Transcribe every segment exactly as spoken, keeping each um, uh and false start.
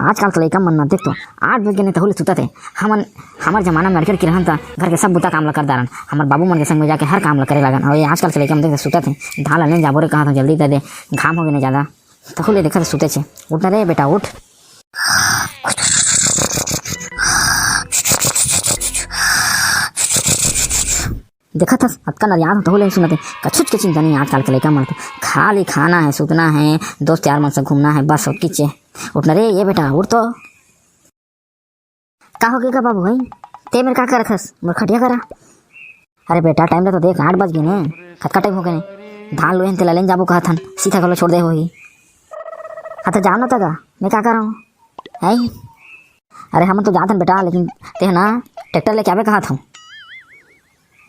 आजकल के लइका मन न देख तो आठ बज के नहीं तहु ले सुतत हे। हमन, हमर जमाना में लड़के लड़की रहन त घर के सब बुता काम ल कर डारन। हमर बाबू मन के संग में जाके हर काम ल करे लागन। अउ ये आजकल के लइका मन देख तो सुतत हे, धान ल लेन जाबो रे कहा तो जल्दी दे दे, घाम हो गए न ज्यादा। तहु ले देखत सुते छे। उठ ना रे बेटा, उठ। देखत हस, अतका नरियात हो, तहु ले सुनत हे। कछुच के चिंता नहीं आजकल के लइका मन तो। खाली खाना है, सुतना है, दोस्त यार मन से घूमना है, बस और किचे। उठ ना रे, ये बेटा, उठ तो। का हो गे का बाबू भाई? ते मेर का करत हस? मोर खटिया करा। अरे बेटा, टाइम ल तो देख, आठ बज गए ने। कतका टाइम हो गए ने? धान लुए हन, तेला लेन जाबो कहत हन, सीधा घलो छोड़ दे होही। हाँ, तो जाओ ना तगा, मैं का करहूँ? हैं? अरे, हमन तो जात हन बेटा, लेकिन ते ह ना ट्रैक्टर लेके आबे कहत हूँ।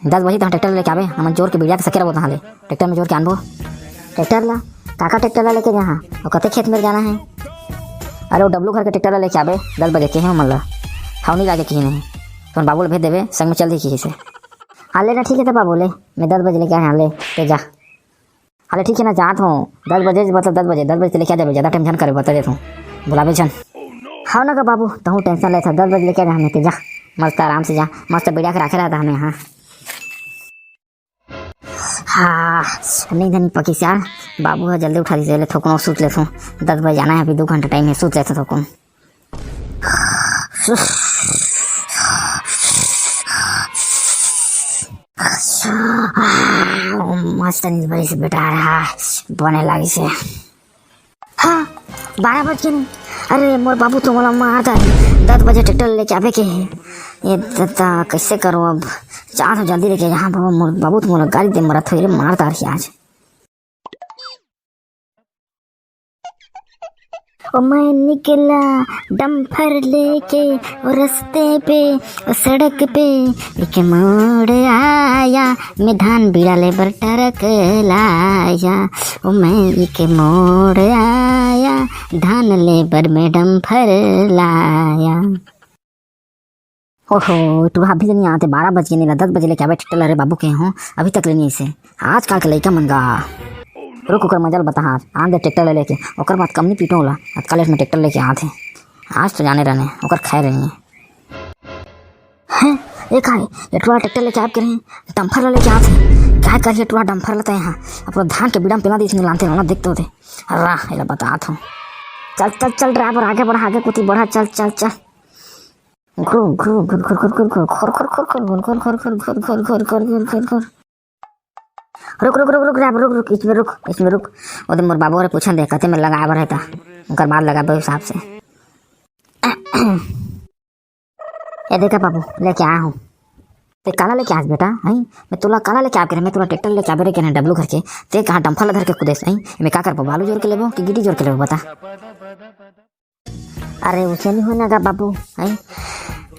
दस बजे तहाँ ट्रैक्टर लेके आबे, हमन जोर के बिड़िया के सकेरा बोलता हले। ट्रैक्टर में जोर के आनबो। ट्रैक्टर ला? काका ट्रैक्टर ला लेके जाहा? अउ कते खेत में जाना है? अरे, वो डब्लू घर के ट्रैक्टर ला लेके आबे, दस बजे के है हमन ला। हव नहीं लागे किही नहीं। अपन बाबू ला भेज देबे, संग में चल दी किही से। हाँ, ले ना, ठीक है, तो बाबू ले, मैं दस बजे लेके आया, ले, ले जा। अरे ठीक है ना, जात हूँ। दस बजे, मतलब दस बजे, दस बजे लेके आ जाबे, ज्यादा टाइम झन करे, बता देत हूँ, बुलाबे झन। हाँ ना का बाबू, तहूँ टेंशन लेत हस, दस बजे लेके आ जा, हमने ते जा, मस्त आराम से जा, मस्त बिड़िया के राखे रहता हमें। हाँ, हाँ, नींद नहीं पकिस यार, बाबू ह जल्दी उठा दीजिए, ले थोकनो सूत लेत हूँ, दस बजे जाना है, अभी दो घंटा टाइम है, सूत लेत हूँ थोकनो। मस्त नींद बड़ी से बेटा रहा, बने लागी से। हाँ, बारह बज के नहीं। अरे, मोर बाबू तो मोला मारता है। दस बजे ट्रैक्टर लेके आबे के है। ये दत्ता, कैसे करो अब? जा तो जल्दी लेके, यहाँ बाबू, मोर बाबू तो मोला गाली दे मरत हो, ये मारता है आज। ओ मैं निकला डंफर लेके, ओ रस्ते पे, ओ सड़क पे, एक मोड़ आया, मैं धान बिड़ा ले बर टरक लाया। ओ मैं एक मोड़ आया, धान ले बर मैं डंफर लाया। ओहो, टुरा अभी ले नहीं आते, बारह बज के नहीं ला, दस बजे लेके आबे ट्रैक्टर ला रे बाबू के हूँ, अभी तक ले नहीं से। आजकल के लइका मन गा। रुक, ओकर मजा ल बताहा, आन दे ट्रैक्टर ले लेके, ओकर बाद कम नहीं पीटो ओला, अतका लेट में ट्रैक्टर लेके आते। आज तो जाने रहने, ओकर खाए रहनी है। हैं? ये का है? ये टुरा ट्रैक्टर लेके आब के रहे, डंफर ला लेके आते। क्या करिए टुरा डंफर लेते हैं, अपना धान के बिड़ा में पेला दी इसने लानते ना, देख तो दे। अरे, एला बतात हूँ। चल, चल, चल, ड्राइवर, आगे बढ़ा, आगे कुती बढ़ा, चल, चल, चल। घुर, घुर, घुर, घुर, घुर, घुर, घुर, खोर, खोर, खोर, खोर, घुर, खोर, खोर, खोर, खोर, खोर, खोर, खोर, खोर, खोर। रुक, रुक, रुक, रुक, रुक, रुक, रुक, इसमें रुक, इसमें रुक। ओदे मोर बाबू रे पूछन दे, कते में लगाए बर है ता? उनकर बाद लगाबे हिसाब से। ए देखा बाबू, लेके आया हूँ। ते काला लेके आज बेटा, हैं? मैं तोला काला लेके आब के रहे, मैं तोला ट्रैक्टर लेके आबे रे के डब्लू घर के। ते कहाँ डंफर ला धर के कुदेस, हैं? मैं का करबो, बालू जोर के लेबो कि गिट्टी जोर के लेबो, बता। अरे, उसे नहीं होना का बाबू, हैं?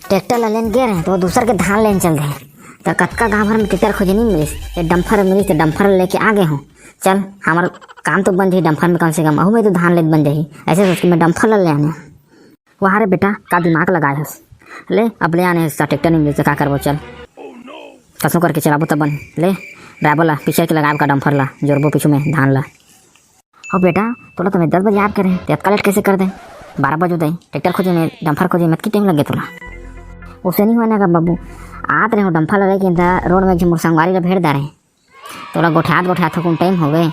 ट्रैक्टर ला लेन गे रहे, तो वो दूसर के धान लेन चल रहे। तो कतका गाँव भर में ट्रैक्टर खोजे नहीं मिलिस, ये डंफर मिलिस, तो डंफर लेके आ गए हूँ। चल, हमार काम तो बन जाही डंफर में, कम से कम अहू में तो धान लेत बन जाही। ऐसे सोच के मैं डंफर ला ले आने। वाह रे बेटा, का दिमाग लगाए हस। ले, अब ले आने हस, ट्रैक्टर नहीं मिलिस, तो का करबो, चल। कसो करके चलाबो तब बन। ले, ड्राइवर ला, पीछे के लगाब का डंफर ला, जोरबो पीछू में धान ला। हो बेटा, तोला तो मैं दस बजे आब के रहे, ते अतका लेट कैसे कर दे? बारह बजे दे, ट्रैक्टर खोजे में, डंफर खोजे में, अतकी टाइम लग गया तोला। उसे नहीं होना का बाबू, आत रहे हो डंफर लगे के, रोड में एक झन मोर संगवारी ला भेड़ डारे। तोला गोठियात गोठियात हो, कौन टाइम हो गए,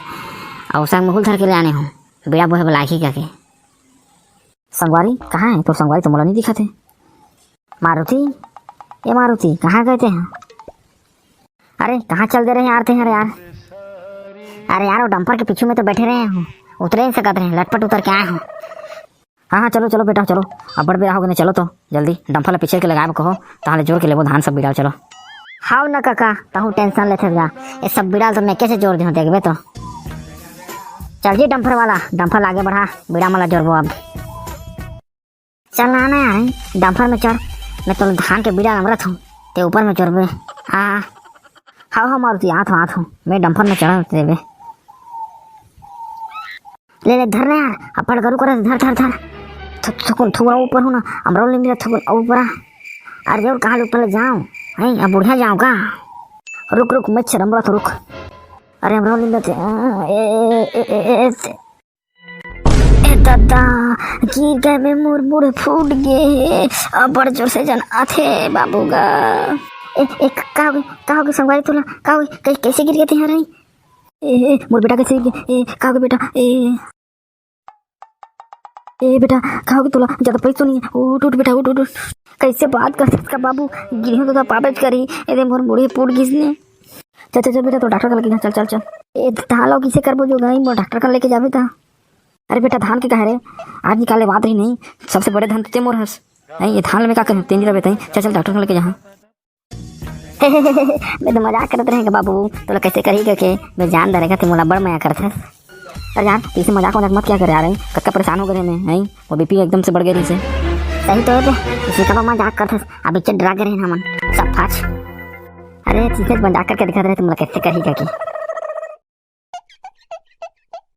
और संग में हुल धर के ले आने हो, बीड़ा बोहे वाला आखी का के। संगवारी, कहाँ है तोर संगवारी? तो मोला नहीं दिखत है। मारुति, ए मारुति, कहाँ गए ते हैं? अरे, कहाँ चल दे रहे यार ते हैं रे यार? अरे यार, वो डंपर के पीछू में तो बैठे रहे हो, उतरे नहीं सकत रहे, लटपट उतर के आए हो। हाँ, हाँ, चलो, चलो बेटा, चलो, अब्बड़ बेरा हो गए, चलो तो जल्दी डंपर ला पीछे के लगाए कहो, ताहले जोर के लेबो धान सब बीड़ा, चलो। हाव न काका, तहूँ टेंशन लेथे जा, ये सब बीड़ा तो मैं कैसे जोर दे देखबे तो। चल जी डंपर वाला, डंपर आगे बढ़ा, बीड़ा मला जोरबो अब। चल ना, ना यार, डंपर में चढ़, मैं तो धान के बीड़ा नंबरत हूँ, ते ऊपर में चढ़बे। हाँ, हाँ, हाँ, मारुति, आत हूँ, आत हूँ, मैं डंपर में चढ़ा देबे। ले, ले, धर ना यार, अपन गरु करा, धर, धर, धर। थु-, थुकुन, थुकुन ऊपर हो ना, अमरौल नहीं मिला, थुकुन ऊपर आ। अरे जरूर कहाँ ऊपर ले जाओ, हैं, अब बुढ़िया जाओ का? रुक, रुक, मच्छर, अमरौल रुक। अरे अमरौल नहीं मिलते, ए, ए, ए, ए, ए, ए, ए दादा, गिर गए में मोर मुड़ी फूट गे हे, अब्बड़ जोर से जनाथे बाबू गा। ए, ए, का होगे, का होगे संगवारी तोला, का होगे, कै-, कैसे गिर गे तेहा रही? ए, ए, मोर बेटा कैसे गिर गे? ए, का होगे बेटा? ए, ए बेटा, का होगे तोला? ज्यादा पैसा तो नहीं है? उठ, उठ बेटा, उठ, उठ, उठ। कैसे बात करथस का बाबू? गिरहूं तो पाबेच करी। ए दे मोर मुड़ी फूट गिस ने। चल, चल, चल बेटा, तो डॉक्टर कर लेके जा, चल, चल, चल। ए, धान ला किसे करबो जो गई, मोर डॉक्टर कर लेके जाबे ता। अरे बेटा, धान के कहे रे, आज निकाले बात रही नहीं, सबसे बड़े धन ते मोर हस। नहीं, ये धान में का करूं, तेंदी रहे तई, चल, चल, डॉक्टर कर लेके जा। मैं तो मजाक करत रहे बाबू, तोला कैसे करी के, मैं जान दे रहेगा, ते मोला बड़ मया करत है। अरे यार, इसे मजाक वजाक मत किया कर यार, हैं? कतका परेशान हो गए मैं, हैं? वो बीपी एकदम से बढ़ गए रही से। सही तो है बे, इसे कब मजाक करत है, अब इच्छा डरा गए हैं हमन, सब फाच। अरे, ठीक है, मजाक करके दिखा रहे, तुम लोग कैसे करी करके।